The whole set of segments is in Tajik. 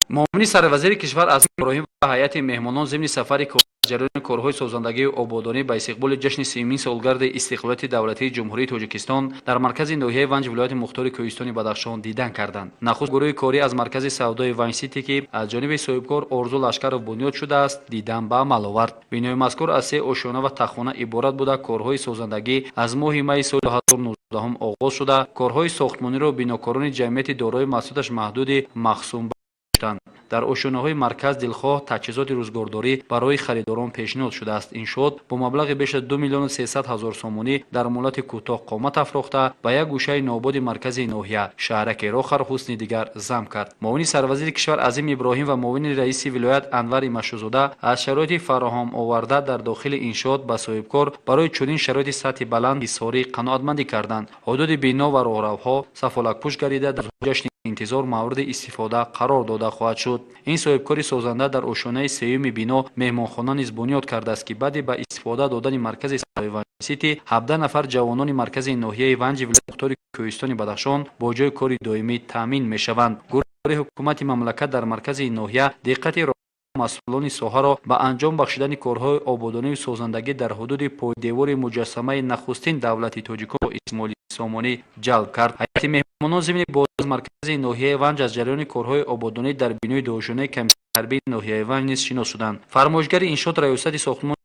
Муовини сарвазири кишвар Азим Иброҳим ва ҳайати меҳмонон зимни сафари ҷараёни корҳои созандагию ободонӣ ба истиқболи ҷашни 30-умин солгарди истиқлолияти давлатии Ҷумҳурии Тоҷикистон дар маркази ноҳияи Ванҷ вилояти мухтори Кӯҳистони Бадахшон дидан карданд. Нахуст гурӯҳи корӣ аз маркази савдои Ванҷ Сити, ки аз ҷониби соҳибкор Орзу Лашкаров бунёд шудааст, дидан ба амал овард. Бинои мазкур аз се ошёна ва таххона иборат буда, корҳои созандагӣ аз моҳи майи соли 2019 оғоз шуда, корҳои сохтмониро бинокорони ҷамъияти дорои масъулияташ маҳдуди Махсум доштанд. Дар ошёнаҳои марказ дилхоҳ таҷҳизоти рӯзгордорӣ барои харидорон пешниҳод шудааст. Иншоот бо маблағи беш аз 2 миллиону 300 ҳазор сомонӣ дар муҳлати кӯтоҳ қомат афрохта, ба як гӯшаи ноободи маркази ноҳия, шаҳраки Рохар, ҳусни дигар зам кард. Муовини сарвазири кишвар Азим Иброҳим ва муовини раиси вилоят Анвар Имашузода аз шароити фароҳам оварда дар дохили иншоот ба соҳибкор барои чунин шароити сатҳи баланд изҳори қаноатмандӣ карданд. Ҳудуди бино ва роҳравҳо сафолакпӯш гардида, дар ҷашни интизор мавриди истифода қарор дода хоҳад шуд. Ин соҳибкори созанда дар ошёнаи сеюми бино меҳмонхона низ бунёд кардааст, ки баъди ба истифода додани маркази савдои Ванҷ Сити 17 нафар ҷавонони маркази ноҳияи Ванҷи вилояти мухтори Кӯҳистони Бадахшон бо ҷойи кори доимӣ таъмин мешаванд. Гурӯҳи ҳукумати мамлакат дар маркази ноҳия диққати масъулони соҳаро ба анҷом бахшидани корҳои ободонию созандагӣ дар ҳудуди пойдевори муҷассамаи нахустин давлати тоҷикон Исмоили Сомонӣ ҷалб кард. Ҳайати меҳмонон зимни боздид аз маркази ноҳияи Ванҷ аз ҷараёни корҳои ободонӣ дар бинои дуошёнаи комиссариати ҳарбии ноҳияи Ванҷ низ шинос шуданд. Фармоишгари иншоот Раёсати сохтмони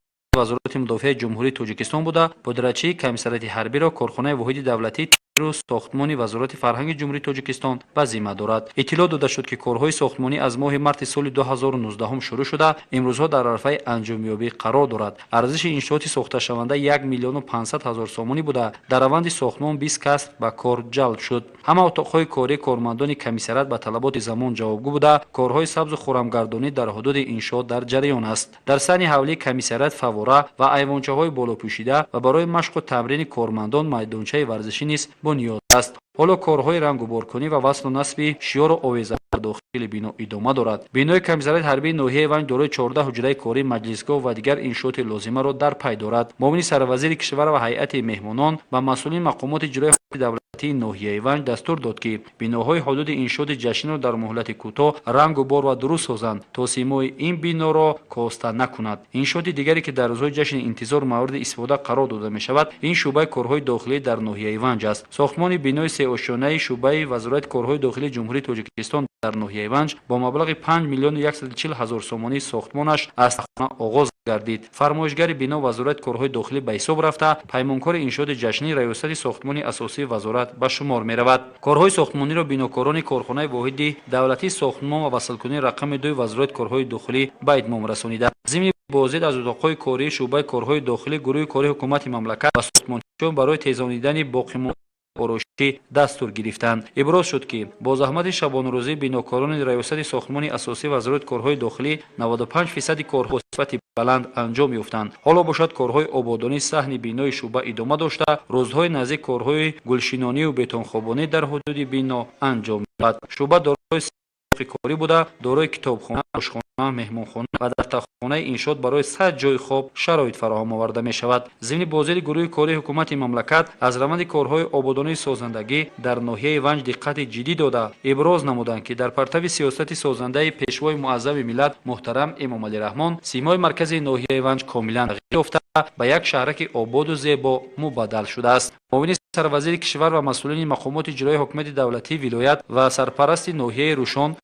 Вазорати мудофиаи Ҷумҳурии Тоҷикистон буда, пудрачии комиссариати ҳарбиро корхонаи воҳиди давлатии таъмиру сохтмони Вазорати фарҳанги Ҷумҳурии Тоҷикистон ба зимма дорад. Иттилоъ дода шуд, ки корҳои сохтмонӣ аз моҳи марти соли 2019 шурӯъ шуда, имрӯзҳо дар арафаи анҷомёбӣ қарор дорад. Арзиши иншооти сохташаванда 1 миллиону 500 ҳазор сомонӣ буда, дар раванди сохтмон 20 кас ба кор ҷалб шуд. Ҳама отоқҳои кории кормандони комиссариат ба талаботи замон ҷавобгӯ буда, корҳои сабзу хуррамгардонӣ дар ҳудуди иншоот дар ҷараён аст. Дар саҳни ҳавлии комиссариат фаввора ва айвончаҳои болопӯшида ва барои машқу тамрини кормандон майдончаи варзишӣ низ бунёд аст. Ҳоло корҳои рангуборкунӣ ва васлу насби шиёру овеза дар дохили бино идома дорад. Бинои комиссариати ҳарбии ноҳияи Ванҷ дорои 14 ҳуҷраи корӣ, маҷлисгоҳ ва дигар иншооти лозимаро дар пай дорад. Муовини сарвазири кишвар ва ҳайати меҳмонон ба масъулини мақомоти иҷроии давлатии ноҳияи Ванҷ дастур дод, ки биноҳои ҳудуди иншооти ҷашниро дар муҳлати кӯтоҳ рангу бор ва дуруст созанд, то симои ин биноро коста накунад. Иншооти дигаре, ки дар рӯзҳои ҷашни интизор мавриди истифода қарор дода мешавад, ин шӯъбаи корҳои дохилӣ дар ноҳияи Ванҷ аст. Сохтмони бинои сеошёнаи шӯъбаи Вазорати корҳои дохилии Ҷумҳурии Тоҷикистон дар ноҳияи Ванҷ бо маблағи 5 миллиону 140 ҳазор сомонӣ сохтмонаш аз таххона оғоз гардид. Фармоишгари бино Вазорати корҳои дохилӣ ба ҳисоб рафта, паймонкори иншооти ҷашнӣ Раёсати сохтмони асосии вазорат ба шумор меравад. Корҳои сохтмониро бинокорони корхонаи воҳиди давлатии сохтмон ва васлкунии рақами дуи Вазорати корҳои дохилӣ ба итмом расонида. Зимни боздид аз утоқҳои кории шӯъбаи корҳои дохилӣ гурӯҳи кори ҳукумати мамлакат ба сохтмончиён барои тезонидани боқимондаи ороишӣ дастур гирифтанд. Иброз шуд, ки бо заҳмати шабонарӯзии бинокорони Раёсати сохтмони асосии Вазорати корҳои дохилӣ 95 фисади корҳо бо сифати баланд анҷом ёфтанд. Ҳоло бошад, корҳои ободонии саҳни бинои шӯъба идома дошта, рӯзҳои наздик корҳои гулшинонию бетонхобонӣ дар ҳудуди бино анҷом меёбад. Шӯъба дорои се корӣ буда, дорои китобхона, ошхона, меҳмонхона ва дар таххонаи иншоот барои 100 ҷойи хоб шароит фароҳам оварда мешавад. Зимни боздиди гурӯҳи кории ҳукумати мамлакат аз раванди корҳои ободонии созандагӣ дар ноҳияи Ванҷ диққати ҷиддӣ дода, иброз намуданд, ки дар партави сиёсати созандаи Пешвои муаззами миллат муҳтарам Эмомалӣ Раҳмон симои маркази ноҳияи Ванҷ комилан тағйир ёфта, ба як шаҳраки ободу зебо мубаддал шудааст. Муовини сарвазири кишвар ва масъулини мақомоти иҷроии ҳокимияти давлатии вилоят ва сарпарасти ноҳияи Рӯшон